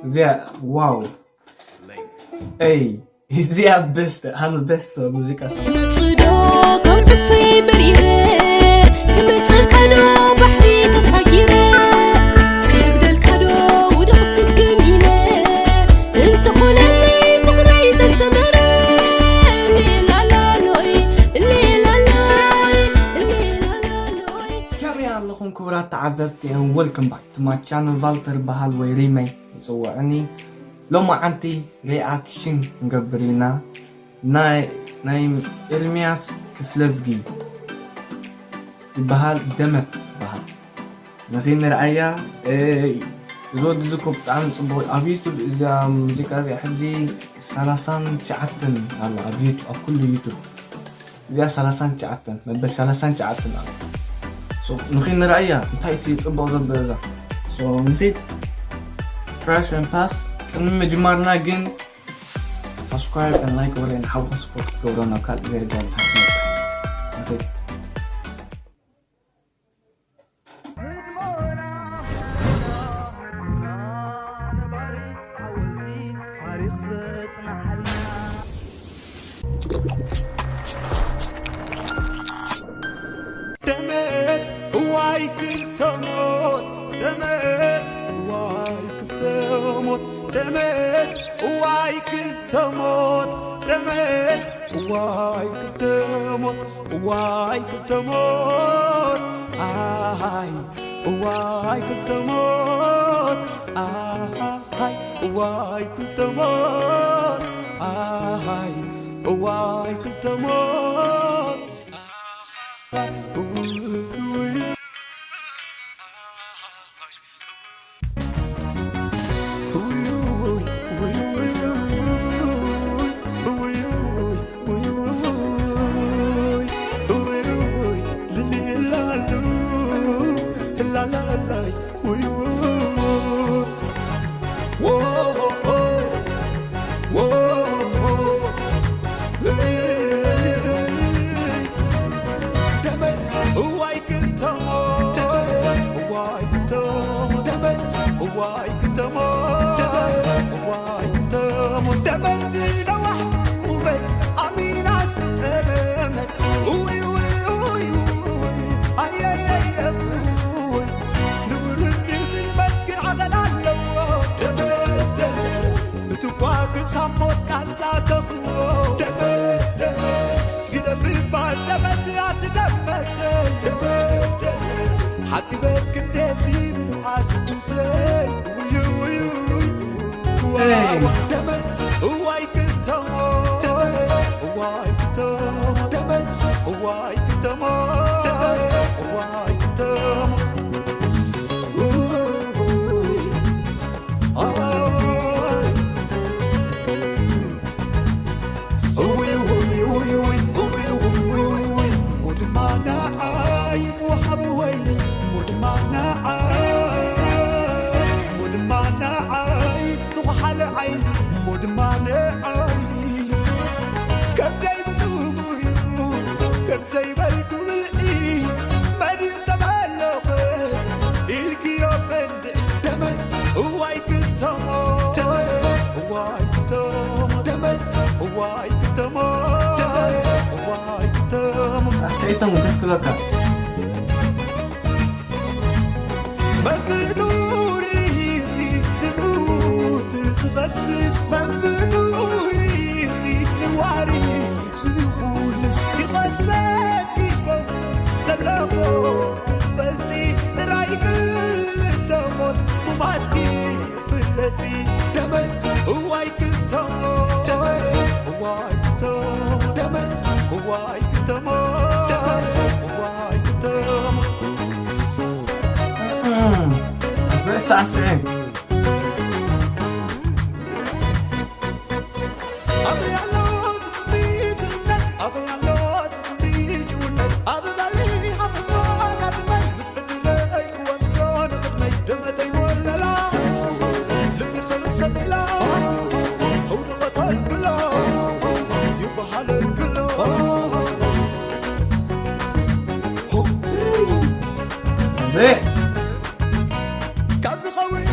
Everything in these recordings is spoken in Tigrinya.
እዚኣ ዋው። ኤይ፣ እዚኣ ቤስት፣ ሃም ቤስት ሙዚቃ ሰ- ክመጽእ ዶ ከም ዕፍሪ በሪረ፣ ክመጽእካ ዶ ባሕሪ ተሳጊረ፣ ክሰግደልካ ዶ ውድቕ ፍግም ኢለ፣ እንተኾነለይ ፍቕረይ ተሰመረ፣ ሌላላሎይ፣ ሌላላሎይ፣ ሌላላሎይ። ከመይ ኣለኹም ክቡራት ተዓዘብቲ? And welcome back to my channel። ቫልተር በሃል ወይ ሪመይ ይጽውዕኒ። ሎማዓንቲ ሪኣክሽን ክንገብር ኢና። ናይ ናይ ኤርሚያስ ክፍለዝጊ ይበሃል፣ ደመት ይበሃል። ንኺ ንርኣያ። ኤይ፣ እዚ ወዲ እዚ እኮ ብጣዕሚ ጽቡቕ። ኣብ ዩቱብ እዛ ሙዚቃ እዚኣ ሕጂ ሰላሳን ትሽዓተን ኣላ ኣብ ዩቱብ፣ ኣብ ኩሉ ዩቱብ። እዚኣ ሰላሳን ትሽዓተን፣ መበል ሰላሳን ትሽዓተን ኣላ። So ንኺ ንርኣያ እንታይ እቲ ጽቡቕ ዘበለ እዛ። So ንኺ trash and pass። ቅድሚ ምጅማርና ግን ሳብስክራይብ and ላይክ ወረ ንሓውካ ስፖርት ክትገብሮ ናብ ካልእ ዘይርዳእ ንሓት መጽእ። ንኺ ደመት እዋይ ክልተ ሞት ደመት እዋይ ክልተ ሞት ደመት እዋይ ክልተ ሞት ደመት እዋይ ክልተ ሞት እዋይ ክልተ ሞት ኣሃይ እዋይ ክልተ ሞት ኣሃይ እዋይ ክልተ ሞት ኣሃይ እዋይ ክልተ ሞት ኣሃይ እዋይ ክልተ ሞት፣ እዋይ ክልተ ሞት፣ ደመት፣ እዋይ ክልተ ሞት፣ እዋይ ክልተ ሞት፣ ደመት ነዋሕ ቁመት ኣሚና ስጠመት፣ እውይ፣ እውይ፣ እውይ፣ እውይ፣ ኣየየየ፣ እውይ፣ ንብርን ንጥልመት ግን ዓቐን ኣለዎ፣ ደመት፣ ደመት፣ እቲ ኳ ክሳብ ሞት ቃል ዛተኽዎ፣ ደመት፣ ደመት፣ ግደፍ ይባል ደመት ኣትደመተይ፣ ደመት፣ ደመት፣ ሓጺበ ክንደቲ ብንውዓት እንተይ፣ ውይ፣ ውይ፣ ውይ፣ ውይ፣ ኤይ። ደመት፣ እዋይ ክተሞ፣ እዋይ ክተሞ፣ ደመት፣ እዋይ ክተሞ፣ እዋይ ክተሞ፣ ውይ። ዘይበልኩ ብልዒ መን ይጠመለኽስ ኢልክዮ መንድዒ ደመት እዋይ ክተሞ እዋይ ክተሞ ደመት እዋይ ክተሞ እዋይ ክተሞ ሳዕስዒቶም ደስ ክብለካ። መፍጡር ርኢኺ ንሙት ዝኸስስ መፍጡር ርኢኺ ንዋሪ ዝኹልስ ይኸሰኪ ኮም ዘለኹ ክትፈልጢ ጥራይ ክልተ ሞት ሙማትኪ ፍለጢ ደመት እዋይ ክተሞ እዋይ ክተሞ ደመት እዋይ ክተሞ እዋይ ክተሞ ሳዕስዒ ኣበይ ኣሎ ትኽሪ ትኽነት ኣበይ ኣሎ ትኽሪ ጭውነት ኣብ በሊ ሓመማ ካትመይ ምስ ዕድመይ ክወስዶ ንቕድመይ ደመተይ ወለላ ልቢ ሰብሰብላ ህውድቐተይ ብላ ይበሃለል ክሎ ቤ ካብ ዝኸውን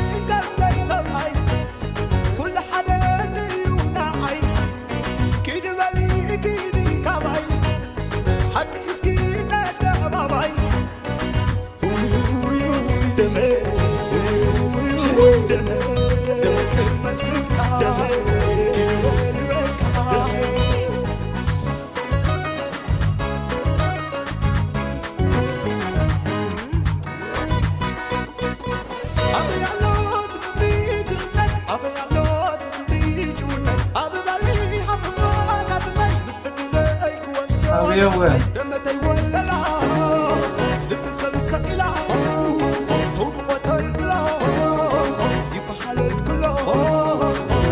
Ewe.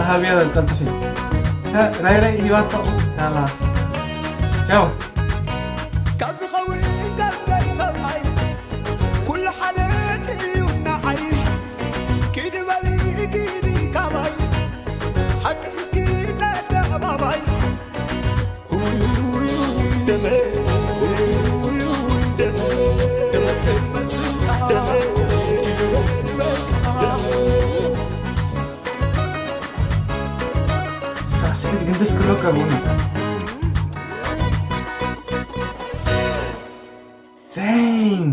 Javier del Cantafil. Ray Ray y Vato. Nada más. Chao. ሳስክት ግን ደስ ክብለካ ብእውነት። Dang!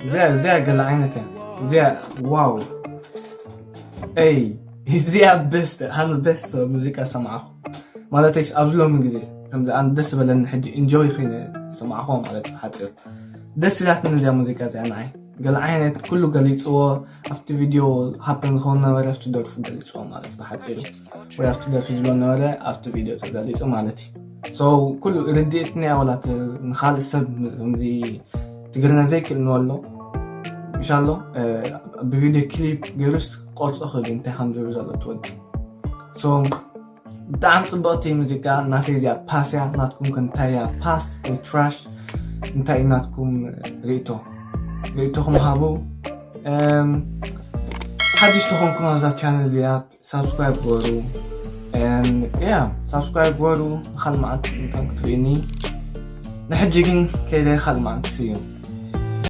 እዚኣ እዚኣ ገለ ዓይነት እያ። እዚኣ ዋው። Ey, እዚኣ ቤስት፣ ሃም ቤስት ሙዚቃ ሰማዕኹ። ማለተይስ ኣብዚ ሎሚ ግዜ ከምዚ ኣነ ደስ ዝበለኒ ሕጂ ኢንጆይ ኮይነ ሰማዕኹ ማለት እዩ። ሓፂር ደስ ኢላትኒ እዚኣ ሙዚቃ እዚኣ ንዓይ። ገለ ዓይነት ኩሉ ገሊፅዎ ኣብቲ ቪድዮ ሃፕን ዝኸውን ነበረ ኣብቲ ደርፉ ገሊፅዎ ማለት ብሓፂሩ ወይ ኣብቲ ደርፊ ዝብሎ ነበረ ኣብቲ ቪድዮ ተገሊፁ ማለት እዩ። So ኩሉ ርድኢት ናይ ኣባላት ንኻልእ ሰብ ከምዚ ትግርኛ ዘይክእል ንበሎ ኢንሻሎ ብቪድዮ ክሊፕ ገይሩስ ቆርፆ ክእል እንታይ ከም ዝብል ዘሎ ትወዲ። So ብጣዕሚ ፅብቕቲ ሙዚቃ ናተይ እዚኣ ፓስ እያ። ናትኩም ከ እንታይ እያ ፓስ ወይ ትራሽ? እንታይ እዩ ናትኩም ርእቶ? ርእቶኹም ሃቡ። ሓድሽ ተኾንኩም ኣብዛ ቻነል እዚኣ ሳብስክራይብ ግበሩ። ያ ሳብስክራይብ ግበሩ። ንካል መዓልቲ እንተን ክትርእኒ ንሕጂ ግን ከይደ ካል መዓልቲ ስዩም